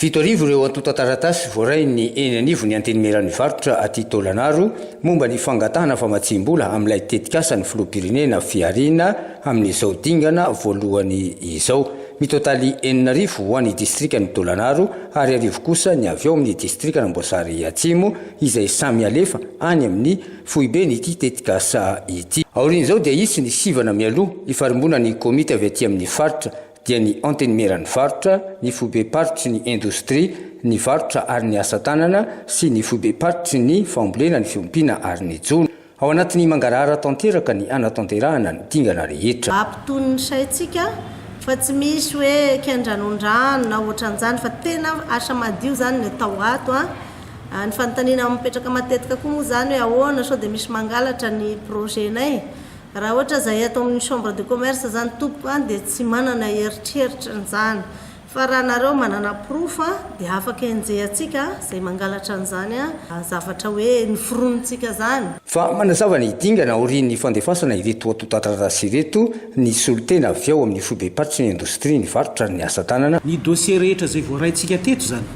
7000 ireo antontan-taratasy voarain'ny eny anivon'ny Antenimieran'ny Varotra aty Taolagnaro momba ny fangatahana famatsiam-bola amin'ilay tetikasan'ny Filoham-pirenena Fihariana amin'izao dingana voalohany izao. Mitotaly 6000 ho an'ny distrikan'i Taolagnaro ary 1000 kosa ny avy ao amin'ny distrikan'Amboasary Atsimo izay samy alefa any amin'ny foiben'ity tetikasa ity. Aorian'izao dia hisy ny sivana mialoha ifarimbonan'ny komity avy aty amin'ny faritra dia ny Antenimieran'ny Varotra, ny Foibem-paritry ny Indostria, ny Varotra ary ny Asa Tanana sy ny Foibem-paritry ny Fambolena, ny Fiompiana ary ny Jono. Ao anatin'ny mangarahara tanteraka ny hanatanterahana ny dingana rehetra. Mampitony ny saintsika fa tsy misy hoe kiandranondrano na ohatran'izany fa tena asa madio izany ny atao ato an. Ny fanontaniana mipetraka matetika koa moa izany hoe ahoana sao dia misy mangalatra ny projet-nay. Raha ohatra zahay ato amin'ny chambre de commerce zany tompoko an dia tsy manana eritreritra an'izany fa raha nareo manana porofo an dia afaka enjehantsika zay mangalatra an'izany an zavatra hoe noforonintsika zany. Fa manazava ny dingana aorian'ny fandefasana ireto antontan-taratasy ireto ny solontena avy ao amin'ny foibem-paritry ny indostria, ny varotra ary ny asa tanana. Ny dossier rehetra izay voaraintsika teto izany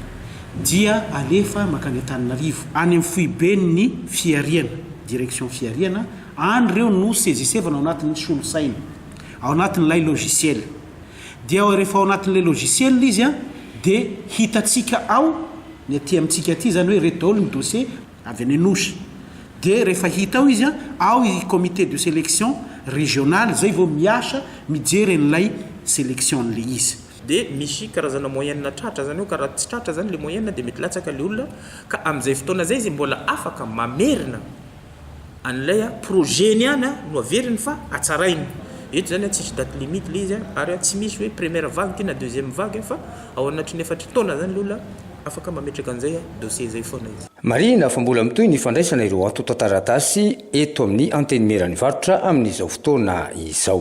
dia alefa mankany Antananarivo, any amin'ny foiben'ny fihariana, direction fihariana, Any ireo no saisissevana ao anatin'ny solosaina, ao anatin'ilay logiciel. Dia rehefa ao anatin'ilay logiciel izy an, dia hitantsika ao, ny aty amintsika aty izany hoe ireto daholo ny dossier avy any Anosy. Dia rehefa hita ao izy an, ao i comité de sélection régional izay vao miasa mijery an'ilay sélection an'ilay izy. Dia misy karazana moyenne tratra zany eo ka raha tsy tratra zany le moyenne dia mety latsaka le olona ka amin'izay fotoana zay izy mbola afaka mamerina an'ilay projet-ny ihany no averiny fa hatsarainy. Eto izany tsisy date limite ilay izy ary tsy misy hoe première vague ity na deuxième vague fa ao anatin'ny efatra taona izany ilay olona afaka mametraka an'izay dossier izay foana izy. Marihina fa mbola mitohy ny fandraisana ireo antontan-taratasy eto amin'ny Antenimieran'ny Varotra amin'izao fotoana izao.